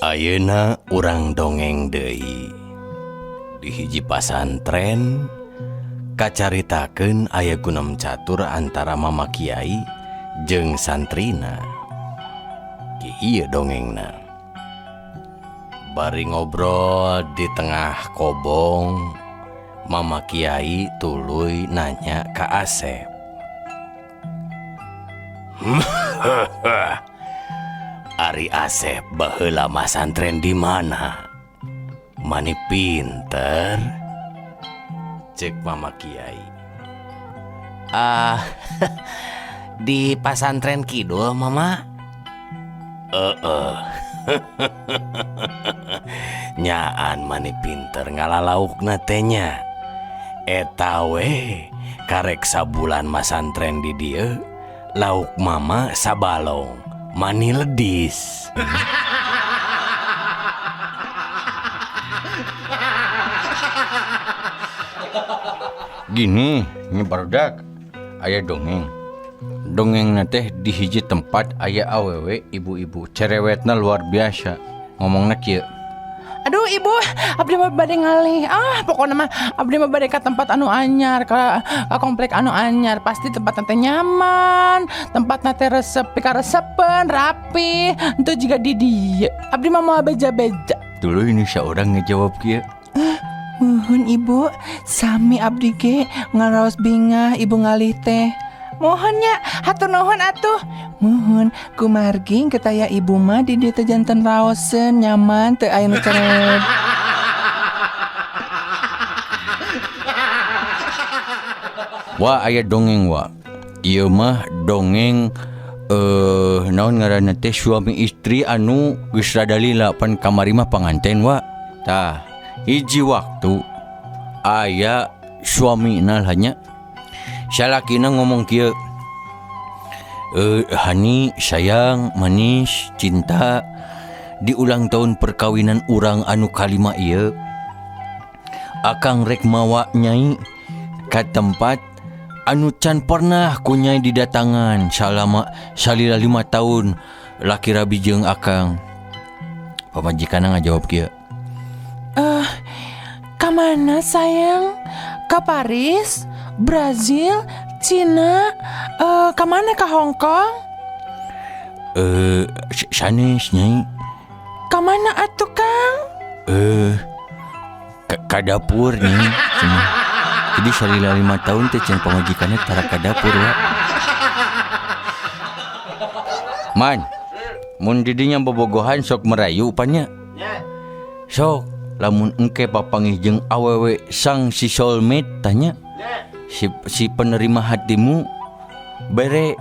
Ayeuna urang dongeng deui. Di hiji pasantren kacaritakeun aya gunem catur antara Mama Kiai jeung santrina. Kieu dongengna. Bari ngobrol di tengah kobong, Mama Kiai tuluy nanya ka Asep. Ari Asep baheula masantren di mana? Mani pinter? Cek Mama Kiai. Ah, di pasantren kidul, Mama. Heeh. Nyaan mani pinter ngalalaukna teh nya. Eta we karek sabulan masantren di dieu, lauk Mama sabalong, mani ledis. Gini, ini barudak aya dongeng. Dongeng teh di hiji tempat aya awewe ibu-ibu cerewetna luar biasa. Ngomongna kieu. Aduh ibu, abdi mah bade ngalih. Ah, pokoknya mah abdi mah bade ka tempat anu anyar, ka komplek anu anyar. Pasti tempat teh nyaman, tempat teh resep, pikaresepeun, rapi. Henteu jiga di dieu. Abdi mah moal beja-beja. Dulu ini seorang ngejawab kieu. Muhun ibu, sami abdi ge ngaraos bingah ibu ngalih teh. Mohon nya, hatur nuhun atuh. Muhun, kumargi ketaya ibu mah di dieu teh janten raoseun, nyaman teu aya nu cerewet. Wah, aya dongeng wa. Ieu mah dongeng naon ngaranna teh suami istri anu geus rada lila pan kamari mah panganten wa. Tah, hiji waktu aya suamina lah nya. Salakina ngomong kieu. Hani sayang manis cinta di ulang tahun perkawinan urang anu kalima ieu akang rek mawa nyai ka tempat anu can pernah ku nyai didatangan salama salila 5 tahun laki rabi jeung akang. Pamajikanna ngajawab kieu. Ka mana sayang? Ka Paris, Brazil, Cina, ka mana, ka Hong Kong? Sanes nyai. Ka mana atuh Kang? Ka dapur nyai. Cenah. Jadi salila 5 tahun teh cenah pamajikanna tara ka dapur wa. Man, mun didinya bobogohan sok merayu pan nya. Sok lamun engke papanggih jeung awewe sang si soulmate tanya. Si penerima hatimu bere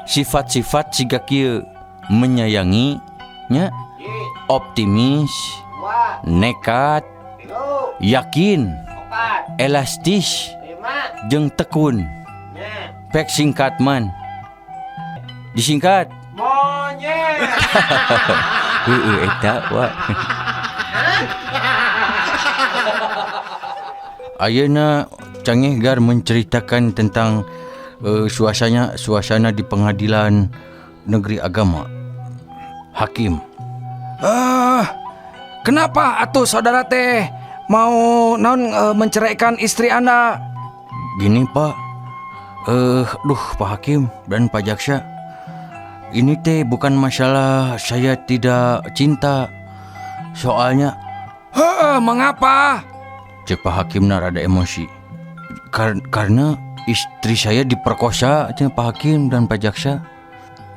sifat-sifat siga kieu, menyayangi nya, optimis, nekat, yakin, elastis, jeung tekun. Pek singkat man. Disingkat monyet. Heeh eta wa. Ayeuna Cangeh Gar menceritakan tentang suasana di pengadilan negeri agama. Hakim. Kenapa atuh saudara teh mau naon menceraikan istri Anda? Gini Pak. Duh Pak Hakim dan Pak Jaksa. Ini teh bukan masalah saya tidak cinta. Soalnya, Heeh, mengapa? Cek Pak Hakim rada emosi. Karena istri saya diperkosa, cek Pak Hakim dan Pak Jaksa.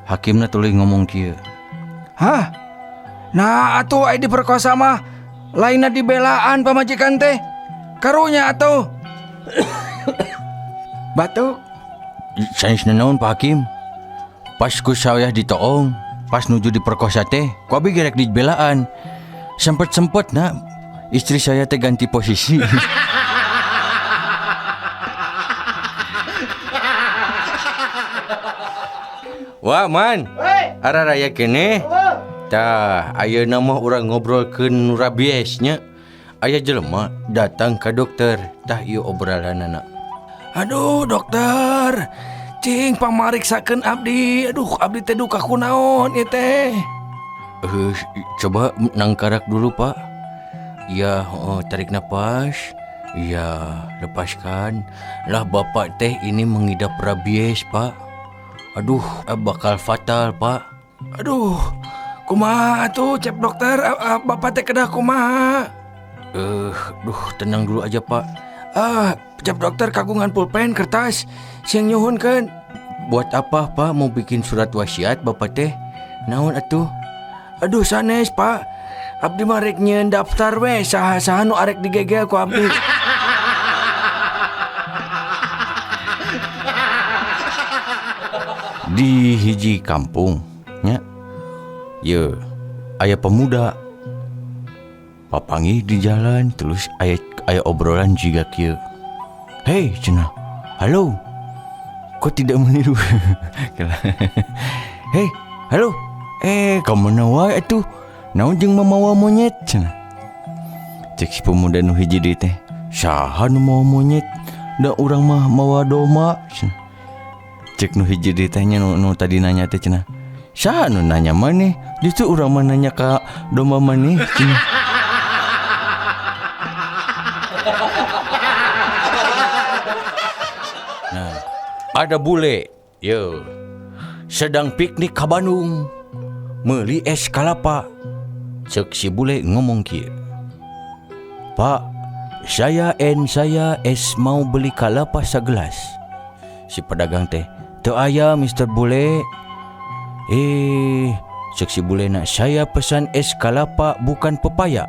Hakimna tuluy ngomong kieu. Hah? Nah, atuh ai diperkosa mah lainna dibelaan pamajikan teh. Karunya atuh. Batuk. Sanes nanaon Pak Hakim. Pas ku saya ditoong, pas nuju diperkosa teh, ku abi gerek dibelaan. Sempet-sempet na istri saya teh ganti posisi. Wah man, ara raya kene. Tah, ayeuna mah urang ngobrolkeun rabies nya. Aya jelema datang ka dokter. Tah ieu obrolanana. Aduh dokter, cing pamariksakeun abdi. Aduh abdi teh duka kunaon ieu teh. Coba nangkarak dulu Pak. Ya, oh, tarik napas. Ya, lepaskan. Lah bapak teh ini mengidap rabies Pak. Aduh, bakal fatal Pak. Aduh, kumaha atuh cep dokter, bapak teh kedah kumaha? Duh, tenang dulu aja Pak. Ah, cep dokter kagungan pulpen kertas sing nyuhunkeun. Buat apa Pak mau bikin surat wasiat bapak teh? Naon atuh? Aduh sanes Pak. Abdi mah rek nyieun daftar we saha-saha nu arek digegel ku abdi. Di hiji kampung nya. Ye, aya pemuda papanggih di jalan terus aya obrolan jiga kieu. Hei cenah. Halo. Kok tidak meniru? Hei, halo. Ka mana wae atuh? Naon jeung mamawa monyet cenah. Cek si pemuda nu hiji deui teh, saha nu mawa monyet? Da urang mah mawa domba cenah. Cek nu hiji deui teh nya nu tadi nanya teh cenah. Saha nu nanya maneh? Justru urang mah nanya ka domba maneh cenah. Nah, ada bule, yo, sedang piknik ka Bandung, meuli es kalapa. Cek si bule ngomong kieu. Pak, saya es mau beli kalapa segelas. Si pedagang teh, teu aya Mister Bule. Cek si bule nak, saya pesan es kalapa bukan pepaya.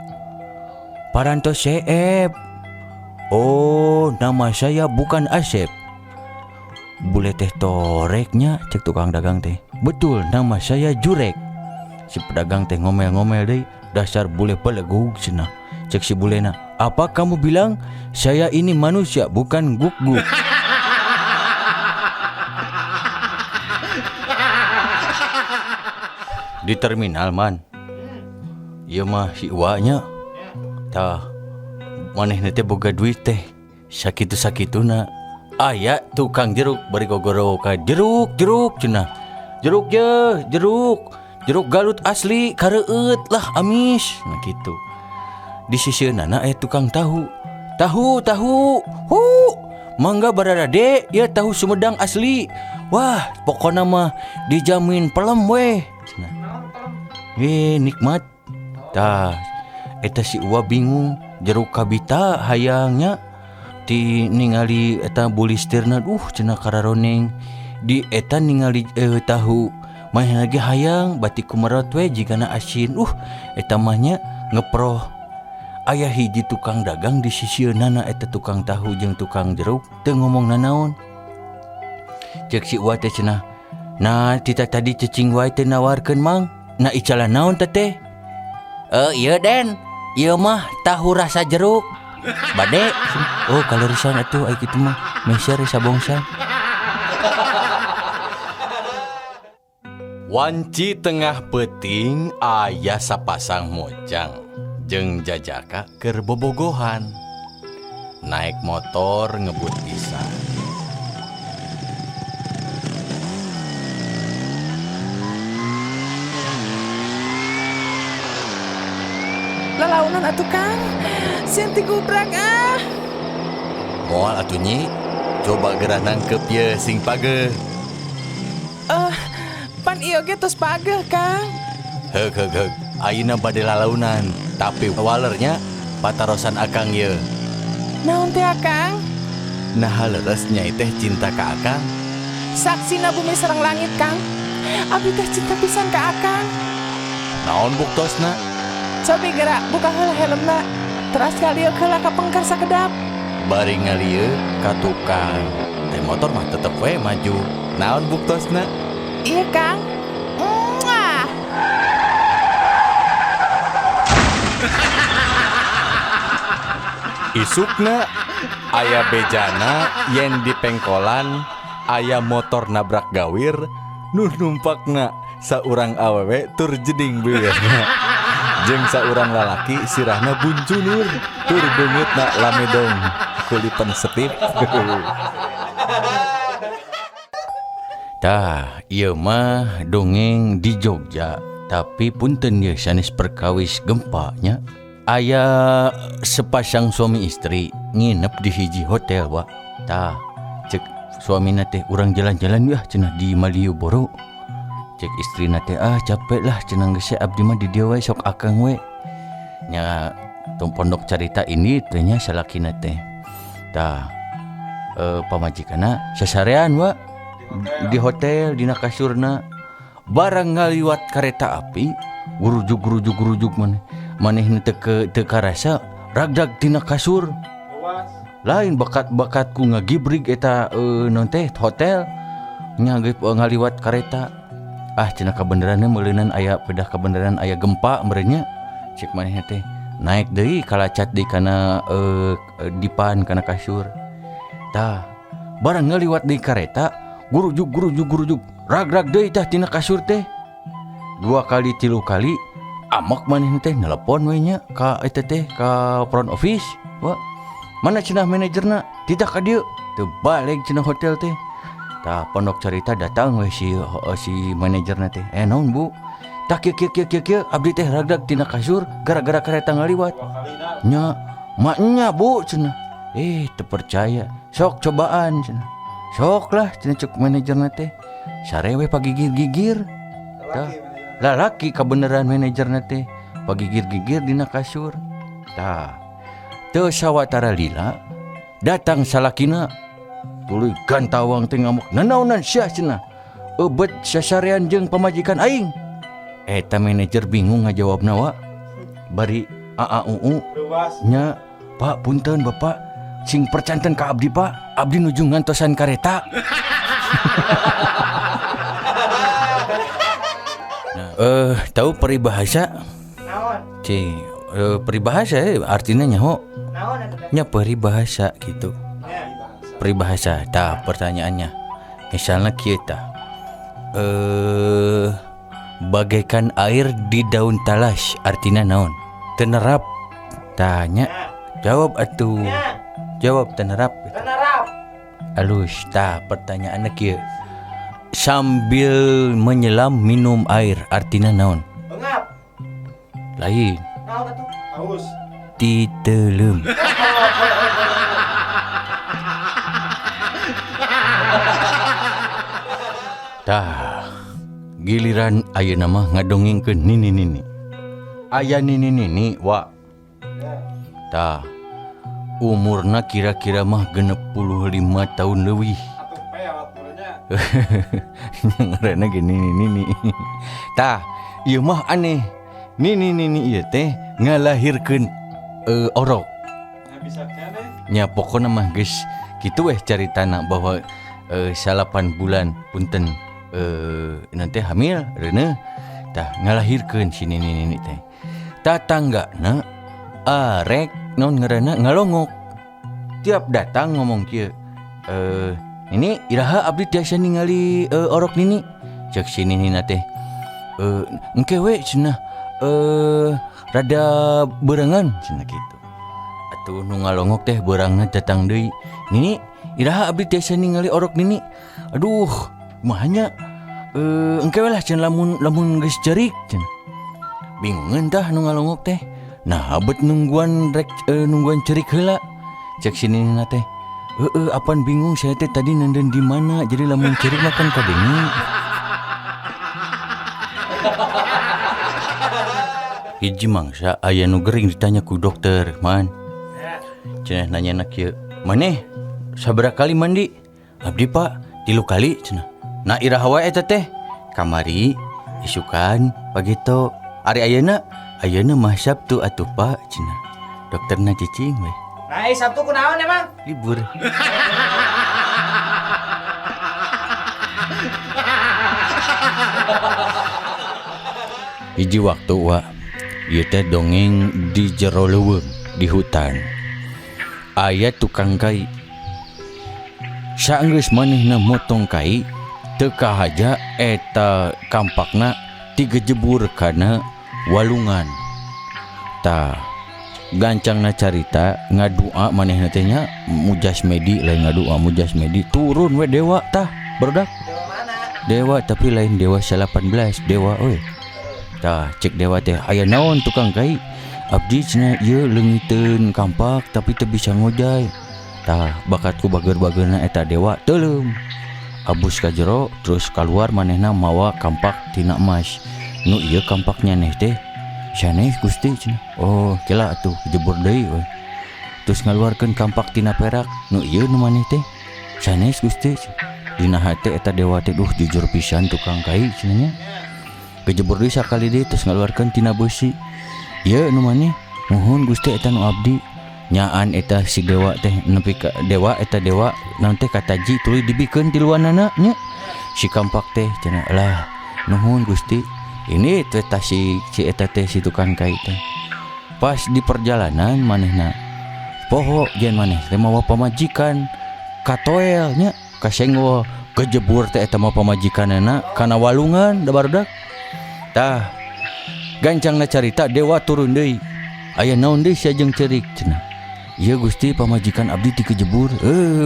Parantos seep. Oh, nama saya bukan Asep. Bule teh toreknya, cek tukang dagang teh. Betul, nama saya Jurek. Si pedagang teh ngomel-ngomel deui, dasar bule pelegug cenah. Cek si bulena, apa kamu bilang? Saya ini manusia bukan guk-guk. Di terminal man. Ieu mah si Uwa nya. Tah, manehna teh boga duit teh. Sakitu-sakituna. Aya tukang jeruk bari gogoro ka jeruk jeruk cenah. Jeruk ye, jeruk. Jeruk Galut asli kareueut lah amis. Nah gitu. Di sisieunana aya tukang tahu. Tahu tahu. Hu. Mangga bararade ya tahu Sumedang asli. Wah, pokona mah dijamin pelem weh. Cenah. Nikmat. Tah, eta si Uwa bingung jeruk kabita hayangnya ti ningali eta bulistirna cenah kararoneng. Di eta ningali tahu mah lagi hayang batik kumerot we jigana asin. Eta mah nya ngeproh. Aya hiji tukang dagang di sisieunana eta tukang tahu jeung tukang jeruk teu ngomong nanaon. Cek si Uwa teh cenah, nah tita tadi cecing wae teu nawarkeun mang. Nah icalan naon teh? Ieu Den, ieu mah tahu rasa jeruk. Bade. Oh, kalorisan atuh ai kitu mah meser sabongsan. Wanci tengah peuting aya sapasang mojang jeung jajaka keur bobogohan. Naik motor ngebut pisan. Lalaunan atuh Kang, sieun tigubrak ah. Moal atuh nyi, coba geura nangkep ye sing pageuh. Pan ieu ge tos pageuh Kang. Heug heug heug, ayeuna bade lalaunan, tapi walernya patarosan akang ye. Naon teh Akang? Nah leres nyai teh cinta ka akang. Saksina bumi sareng langit Kang. Abdi teh cinta pisan ka akang. Naon buktosna? Cobi gerak buka heula helmna. Teras ngalieu heula ka pengker sakedap. Bari ngalieu ka tukang. Teh motor mah tetep we maju. Naon buktosna? Iya Kang. Muah. Isukna aya bejana yen di pengkolan aya motor nabrak gawir nu numpakna saurang awewe tur jeding beureuna. Jeung saurang lalaki sirahna buncunur tur beungeutna lamedong kulipen setip. Tah, ieu mah dongeng di Jogja. Tapi punten ye sanes perkawis gempa nya. Aya sepasang suami istri nginep di hiji hotel wa. Tah cek suamina teh urang jalan-jalan yah cenah di Malioboro. Cek istrina teh ah capek lah cenah geus abdi mah di dieu we sok akang we. Nya tong pondok carita ini teh nya salakina teh. Tah pamajikanna sasarean wa di hotel dina kasurna. Barang ngaliwat kereta api gurujuk-gurujuk-gurujuk maneh. Manehna teu karasa ragdag tina kasur. Lain bakat-bakatku ngagibrig eta naon teh hotel nya ngaliwat kareta. Ah cenah kabeneranna meuleunan aya pedah kabeneran aya gempa meureun nya. Cek manehna teh naik deui kalacat deui kana dipan kana kasur. Tah barang ngaliwat deui kareta gurujuk gurujuk gurujuk rag-rag deui tah tina kasur teh. 2 kali 3 kali amak manehna teh nelepon we nya ka eta teh ka front office. Wa mana cenah manajerna tidak ka dieu teu balik cenah hotel teh. Tah pondok carita datang we si manajerna teh. Naon bu? Tah kieu kieu kieu kieu abdi teh ragdag tina kasur gara-gara kareta ngaliwat. Nya maknya bu cenah. Teu percaya. Sok cobaan cenah. Sok lah cenah cek manajerna teh. Sare we pagigir-gigir. Tah lalaki kabeneran manajerna teh pagigir-gigir dina kasur. Tah teu sawatara lila datang salakina tuluy gantawang teh ngamuk nanaonan sia cenah eubet sasarean jeung pamajikan aing. Eta manajer bingung ngajawabna wa bari aa uu nya pak punten bapak sing percanten ka abdi pak abdi nuju ngantosan kareta. Nah, tahu peribahasa? Naon? Peribahasa artinya nyaho. Naon eta teh? Nya peribahasa gitu. Peribahasa. Tah pertanyaannya. Misalnya kieu tah. Bagaikan air di daun talas artinya naon? Tenerap. Tanya. Jawab atuh. Jawab tenerap. Tenerap. Alus tah pertanyaannya kieu. Sambil menyelam minum air artinya naon? Bengap. Lain. Naon atuh? Haus. Titelem. Tah giliran ayeuna mah ngadongengkeun nini-nini. Aya nini-nini wa. Tah umurna kira-kira mah 65 tahun leuwih. Ngaranna ge nini-nini. Tah ieu mah aneh. Nini-nini ieu teh ngalahirkeun orok. Nya pokona mah geus kitu weh caritana bahwa 8 bulan punten nanti hamil reuneuh tah ngalahirkeun si nini-nini teh. Tatanggana arek naon ngaranna ngalongok. Tiap datang ngomong kieu, ini iraha abdi tiasa ningali orok nini. Cek si nini na teh engke we cenah rada beureungan cenah kitu. Atuh nu ngalongok teh beurangna datang deui. Nini iraha abdi tiasa ningali orok nini. Aduh kumaha nya engke we lah cenah lamun geus cerik cenah. Bingungeun tah nu ngalongok teh. Nah bet nungguan rek nungguan cerik heula. Cek si nini na teh heeh apan bingung saya teh tadi nenden di mana jadi lamun cerik mah kan kadenge. Hiji mangsa aya nu gering ditanya ku dokter man. Cenah nanya na kieu, maneh sabaraha kali mandi? Abdi pak 3 kali cenah. Nah iraha wae eta teh? Kamari isukan pagito. Ari ayeuna? Ayeuna mah Sabtu atuh pak cenah. Dokterna cicing we. Nah, Sabtu kunaon emang? Libur. Hiji waktu wa ieu teh dongeng di jero leuweung di hutan. Aya tukang kai. Saenggeus manehna motong kai teu kahaja eta kampakna tigejebur kana walungan. Tah gancangna carita ngadua manehna teh nya mujas medi lain ngadua mujas medi turun we dewa tah barudak. Dewa mana? Dewa tapi lain dewa 18 dewa we. Tah cek dewa teh aya naon tukang kai? Abdi cenah ieu leungiteun kampak tapi teu bisa ngojay. Tah bakat ku bager-bagerna eta dewa teuleum. Abus ka jero terus kaluar manehna mawa kampak tina emas. Nu ieu kampak nyaneh teh sanes Gusti cenah. Oh kela atuh jebur deui we. Terus ngaluarkeun kampak tina perak. Nu ieu nu maneh teh sanes Gusti. Dina hate eta dewa teh duh jujur pisan tukang kai cenah nya. Kejebur deui sakali deui terus ngaluarkeun tina beusi. Ieu nu maneh muhun Gusti eta nu abdi. Nyaan eta si dewa teh nepi ka dewa eta dewa naon teh kataji tuluy dibikeun tiluanana nya. Si kampak teh cenah lah nuhun Gusti. Ini teh tah si eta teh si tukang kai teh. Pas di perjalanan manehna poho jen maneh teh mawa pamajikan katoel nya kasenggol kejebur teh eta mah pamajikanana kana walungan da barudak. Tah gancangna carita dewa turun deui. Aya naon deui sia jeung ceurik cenah. Ieu Gusti pamajikan abdi ti kejebur.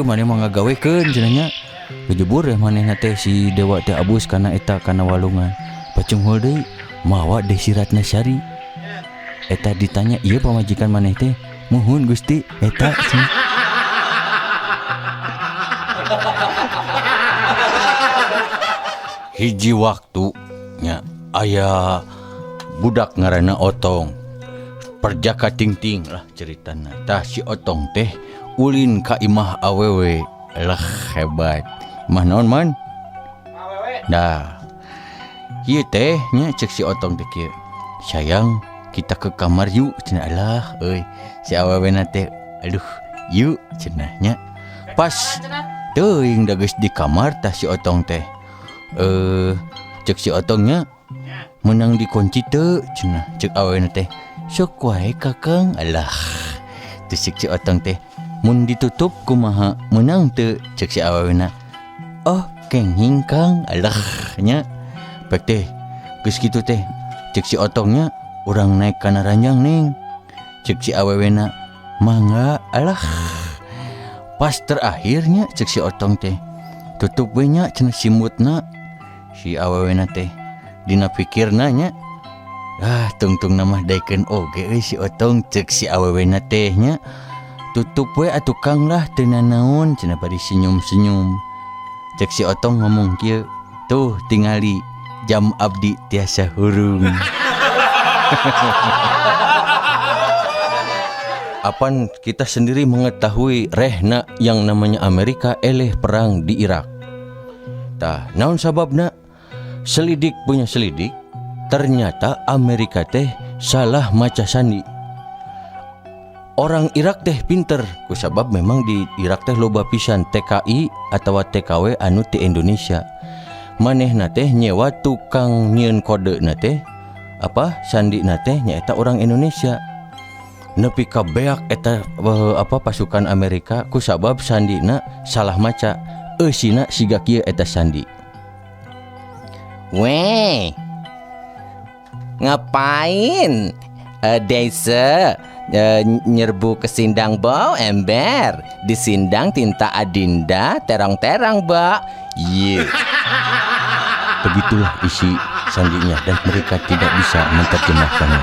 Maneh mah ngagawekeun cenah nya. Kejebur ya manehna teh si dewa teh abus kana eta kana walungan. Pacunghul deui mawa Desi Ratnasari. Eta ditanya ieu pamajikan maneh teh muhun Gusti eta cenah. Hiji waktu nya aya budak ngaranna Otong. Perjaka ting-ting lah ceritana. Tah si Otong teh ulin ka imah awewe. Lah hebat. Imah naon man? Awewe. Nah. Ieu teh nya cek si Otong teh kieu. Sayang, kita ke kamar yuk cenah. Alah euy. Si awewena teh aduh, yuk cenah nya. Pas teuing da geus di kamar tah si Otong teh. Cek si Otongnya menang dikunci teu cenah. Cek awewena teh sok wae kakang. Alah. Terus cek si Otong teh mun ditutup kumaha menang teu cek si awewena. Oh kenging kang. Alah nya. Pek teh geus kitu teh cek si Otongnya urang naik kana ranjang ning. Cek si awewena mangga. Alah. Pas terakhirnya cek si Otong teh tutup we nya cenah simutna. Si awewena teh dina pikirna nya ah tungtung nama daekeun oge euy si Otong cek si awewena teh nya. Tutup we atuh kang lah teu nanaon cenah bari senyum-senyum. Cek si Otong ngomong kieu, tuh tingali jam abdi tiasa hurung. Apan kita sendiri mengetahui rehna yang namanya Amerika eleh perang di Irak. Tah, naon sababna? Selidik punya selidik, ternyata Amerika teh salah maca sandi. Orang Irak teh pinter, kusabab memang di Irak teh loba pisan TKI atau TKW anu ti Indonesia. Manehna teh nyewa tukang nyieun kode na teh, apa sandi na teh nyaeta orang Indonesia. Nepi ka beak eta apa pasukan Amerika kusabab sandina salah maca. Eusina siga kieu eta sandi. Weh, ngapain Desa nyerbu ke sindang bau ember? Di sindang tinta adinda terang-terang bak. Ye. Begitulah isi sandinya dan mereka tidak bisa menerjemahkannya.